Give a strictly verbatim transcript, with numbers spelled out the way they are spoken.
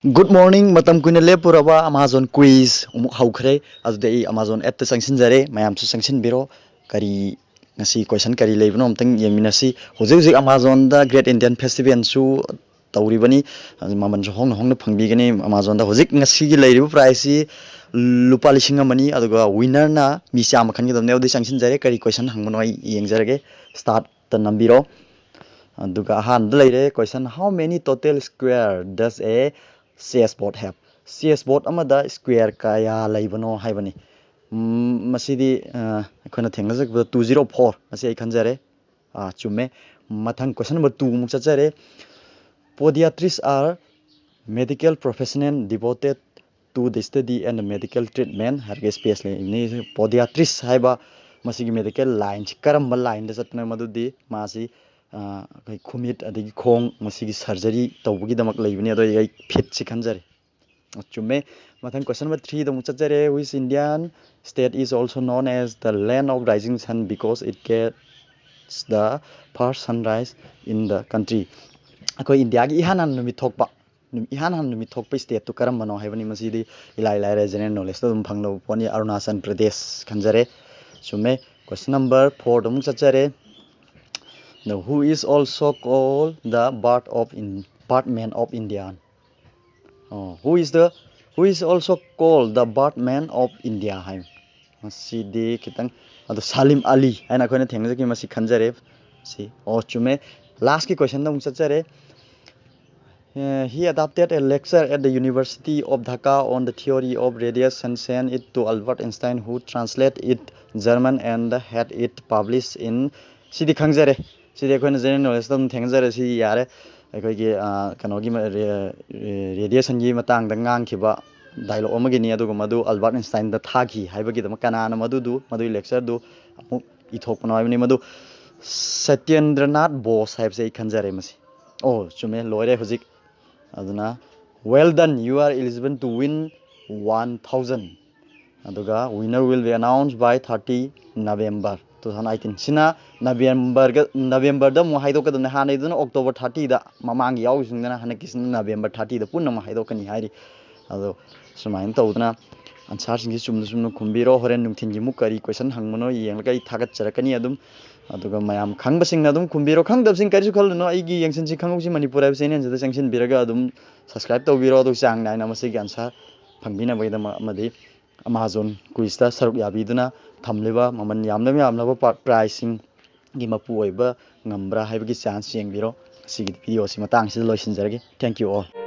Good morning. ꯃꯇꯝ ꯀꯨꯏꯅ ꯂꯦꯞꯄꯨꯔꯕ Amazon quiz ꯑꯃꯨꯛ ꯍꯧꯈ꯭ꯔꯦ꯫ ꯑꯗꯨꯗꯤ ꯑꯩ Amazon app ꯇ ꯆꯪꯁꯤꯟꯖꯔꯦ꯫ ꯃꯌꯥꯝꯁꯨ ꯆꯪꯁꯤꯟꯕꯤꯔꯣ꯫ ꯀꯔꯤ, ꯉꯁꯤ question ꯀꯔꯤ ꯂꯩꯕꯅꯣ ꯑꯝꯇꯪ ꯌꯦꯡꯃꯤꯟꯅꯁꯤ꯫ ꯍꯧꯖꯤꯛ ꯍꯧꯖꯤꯛ Amazon ꯗ Great Indian Festival ꯁꯨ ꯇꯧꯔꯤꯕꯅꯤ꯫ ꯑꯗꯨ ꯃꯃꯜꯁꯨ ꯍꯣꯡꯅ ꯍꯣꯡꯅ ꯐꯪꯕꯤꯒꯅꯤ Amazon ꯗ꯫ ꯍꯧꯖꯤꯛ ꯉꯁꯤꯒꯤ ꯂꯩꯔꯤꯕ price ꯁꯤ ꯂꯨꯄꯥ ꯂꯤꯁꯤꯡ ꯑꯃꯅꯤ, ꯑꯗꯨꯒ winner ꯅ ꯃꯤ ꯆꯥꯝꯃ ꯈꯟꯒꯗꯕꯅꯦ꯫ ꯑꯗꯨꯗꯤ ꯆꯪꯁꯤꯟꯖꯔꯦ꯫ ꯀꯔꯤ question ꯍꯪꯕꯅꯣ ꯑꯩ ꯌꯦꯡꯖꯔꯒꯦ꯫ Start ꯇ ꯅꯝꯕꯤꯔꯣ꯫ ꯑꯗꯨꯒ ꯑꯍꯥꯟꯕꯗ ꯂꯩꯔꯦ question: How many total square does a chess board have? Chess board ꯑꯃꯗ square ꯀꯌꯥ ꯂꯩꯕꯅꯣ ꯍꯥꯏꯕꯅꯤ꯫ ꯎꯝ, ꯃꯁꯤꯗꯤ, ꯑ, ꯑꯩꯈꯣꯏꯅ ꯊꯦꯡꯅꯖꯈꯤꯕꯗ two zero four꯫ ꯃꯁꯤ ꯑꯩ ꯈꯟꯖꯔꯦ꯫ ꯑ, ꯆꯨꯝꯃꯦ꯫ ꯃꯊꯪ question number two ꯑꯃꯨꯛ ꯆꯠꯆꯔꯦ꯫ Podiatrists are medical professional devoted to the study and medical treatment ꯍꯥꯏꯔꯒ space ꯂꯩꯕꯅꯤ꯫ Podiatrist ꯍꯥꯏꯕ ꯃꯁꯤꯒꯤ medical line ꯁꯤ ꯀꯔꯝꯕ line ꯗ ꯆꯠꯄꯅꯣ? ꯃꯗꯨꯗꯤ ꯃꯥꯁꯤ, ꯑ, ꯑꯩꯈꯣꯏ ꯈꯨꯃꯤꯠ ꯑꯗꯒꯤ ꯈꯣꯡ ꯃꯁꯤꯒꯤ surgery ꯇꯧꯕꯒꯤꯗꯃꯛ ꯂꯩꯕꯅꯤ꯫ ꯑꯗꯣ ꯑꯩ feet ꯁꯤ ꯈꯟꯖꯔꯦ꯫ ꯆꯨꯝꯃꯦ꯫ ꯃꯊꯪ question number three ꯗ ꯑꯃꯨꯛ ꯆꯠꯆꯔꯦ꯫ Which Indian state is also known as the land of rising sun because it gets the first sunrise in the country? ꯑꯩꯈꯣꯏ ꯏꯟꯗꯤꯌꯥꯒꯤ ꯏꯍꯥꯟ ꯍꯥꯟꯅ ꯅꯨꯃꯤꯠ ꯊꯣꯛꯄ, ꯅꯨꯃꯤꯠ, ꯏꯍꯥꯟ ꯍꯥꯟꯅ ꯅꯨꯃꯤꯠ ꯊꯣꯛꯄ state ꯇꯨ ꯀꯔꯝꯕꯅꯣ ꯍꯥꯏꯕꯅꯤ꯫ ꯃꯁꯤꯗꯤ ꯏꯂꯥꯏ ꯂꯥꯏꯔꯦ, general knowledge ꯇ ꯑꯗꯨꯝ ꯐꯪꯂꯕ ꯄꯣꯠꯅꯤ꯫ ꯑꯔꯨꯅꯥꯆꯜ ꯄ꯭ꯔꯗꯦꯁ ꯈꯟꯖꯔꯦ꯫ ꯆꯨꯝꯃꯦ꯫ Question number four ꯗ ꯑꯃꯨꯛ ꯆꯠꯆꯔꯦ꯫ The who is also called the bird of in, birdman of India? ꯑꯣ, who is the, who is also called the birdman of India ꯍꯥꯏ꯫ ꯃꯁꯤꯗꯤ ꯈꯤꯇꯪ, ꯑꯗꯣ ꯁꯥꯂꯤꯝ ꯑꯂꯤ ꯍꯥꯏꯅ ꯑꯩꯈꯣꯏꯅ ꯊꯦꯡꯅꯖꯈꯤ, ꯃꯁꯤ ꯈꯟꯖꯔꯦ꯫ ꯁꯤ, ꯑꯣ, ꯆꯨꯝꯃꯦ꯫ Last ꯀꯤ question ꯗ ꯑꯃꯨꯛ ꯆꯠꯆꯔꯦ꯫ Uh, he adapted a lecture at the University of Dhaka on the theory of radiation, sent it to Albert Einstein, who translated it German and had it published in, ꯁꯤꯗꯤ ꯈꯪꯖꯔꯦ꯫ ꯁꯤꯗꯤ ꯑꯩꯈꯣꯏꯅ general knowledge ꯇ ꯑꯗꯨꯝ ꯊꯦꯡꯅꯖꯔꯦ꯫ ꯁꯤ ꯌꯥꯔꯦ꯫ ꯑꯩꯈꯣꯏꯒꯤ, ꯑ, ꯀꯩꯅꯣꯒꯤ ꯃ-, ꯔꯦ-, ꯔꯦ-, radiation ꯒꯤ ꯃꯇꯥꯡꯗ ꯉꯥꯡꯈꯤꯕ dialogue ꯑꯃꯒꯤꯅꯤ꯫ ꯑꯗꯨꯒ ꯃꯗꯨ Albert Einstein ꯗ ꯊꯥꯈꯤ ꯍꯥꯏꯕꯒꯤꯗꯃꯛ ꯀꯅꯥꯅ ꯃꯗꯨꯗꯨ, ꯃꯗꯨꯒꯤ lecture ꯗꯨ ꯑꯃꯨꯛ ꯏꯊꯣꯛꯄꯅꯣ ꯍꯥꯏꯕꯅꯤ꯫ ꯃꯗꯨ ꯁꯇ꯭ꯌꯦꯟꯗ꯭ꯔꯅꯥꯊ ꯕꯣꯁ ꯍꯥꯏꯕꯁꯦ ꯑꯩ ꯈꯟꯖꯔꯦ ꯃꯁꯤ꯫ ꯑꯣ, ꯆꯨꯝꯃꯦ, ꯂꯣꯏꯔꯦ ꯍꯧꯖꯤꯛ꯫ ꯑꯗꯨꯅ, well done, you are eligible to win one thousand꯫ ꯑꯗꯨꯒ winner will be announced by thirty November two thousand twenty-five꯫ Two thousand eighteen ꯁꯤꯅ ꯅꯕꯦꯝꯕꯔꯒ ꯅꯕꯦꯝꯕꯔꯗ ꯑꯃꯨꯛ ꯍꯥꯏꯗꯣꯛꯀꯗꯕꯅꯤ꯫ ꯍꯥꯟꯅꯩꯗꯨꯅ ꯑꯣꯛꯇꯣꯕꯔ ꯊꯥꯔꯇꯤꯗ, ꯃꯃꯥꯡꯒꯤ ꯌꯥꯎꯈꯤꯕꯁꯤꯡꯗꯨꯅ ꯍꯟꯗꯛꯀꯤꯁꯤꯅ ꯅꯕꯦꯝꯕꯔ ꯊꯥꯔꯇꯤꯗ ꯄꯨꯟꯅ ꯑꯃꯨꯛ ꯍꯥꯏꯗꯣꯛꯀꯅꯤ ꯍꯥꯏꯔꯤ꯫ ꯑꯗꯣ ꯁꯨꯃꯥꯏꯅ ꯇꯧꯗꯅ ꯑꯟꯁꯥꯔꯁꯤꯡꯁꯤ ꯆꯨꯝꯅ ꯆꯨꯝꯅ ꯈꯨꯝꯕꯤꯔꯣ꯫ ꯍꯣꯔꯦꯟ ꯅꯨꯡꯊꯤꯜꯒꯤ ꯑꯃꯨꯛ ꯀꯔꯤ ꯀꯣꯏꯁꯟ ꯍꯪꯕꯅꯣ ꯌꯦꯡꯂꯒ ꯑꯩ ꯊꯥꯒꯠꯆꯔꯛꯀꯅꯤ ꯑꯗꯨꯝ꯫ ꯑꯗꯨꯒ ꯃꯌꯥꯝ ꯈꯪꯕꯁꯤꯡꯅ ꯑꯗꯨꯝ ꯈꯨꯝꯕꯤꯔꯣ, ꯈꯪꯗꯕꯁꯤꯡ ꯀꯔꯤꯁꯨ ꯈꯜꯂꯨꯅꯨ꯫ ꯑꯩꯒꯤ ꯌꯦꯡꯁꯤꯟꯁꯤ ꯈꯪꯍꯧꯁꯤ ꯃꯅꯤꯄꯨꯔ ꯍꯥꯏꯕ ꯆꯦꯅꯦꯜꯁꯤꯗ ꯆꯪꯁꯤꯟꯕꯤꯔꯒ ꯑꯗꯨꯝ ꯁꯕꯁꯀ꯭ꯔꯥꯏꯕ ꯇꯧꯕꯤꯔꯣ꯫ ꯑꯗꯨꯒ ꯆꯥꯡ ꯅꯥꯏꯅ ꯃꯁꯤꯒꯤ ꯑꯟꯁꯥꯔ ꯐꯪꯕꯤꯅꯕꯒꯤꯗꯃꯛ ꯑꯃꯗꯤ ꯑꯃꯥꯖꯣꯟ ꯀ꯭ꯋꯤꯖꯇ ꯁꯔꯨꯛ ꯌꯥꯕꯤꯗꯨꯅ ꯊꯝꯂꯤꯕ ꯃꯃꯜ ꯌꯥꯝꯂꯕ ꯌꯥꯝꯂꯕ ꯄ-, ꯄ꯭ꯔꯥꯏꯖꯁꯤꯡꯒꯤ ꯃꯄꯨ ꯑꯣꯏꯕ ꯉꯝꯕ꯭ꯔꯥ ꯍꯥꯏꯕꯒꯤ ꯆꯥꯟꯁ ꯌꯦꯡꯕꯤꯔꯣ꯫ ꯁꯤꯒꯤ ꯚꯤꯗꯤꯑꯣꯁꯤ ꯃꯇꯥꯡꯁꯤꯗ ꯂꯣꯏꯁꯤꯟꯖꯔꯒꯦ꯫ Thank you all.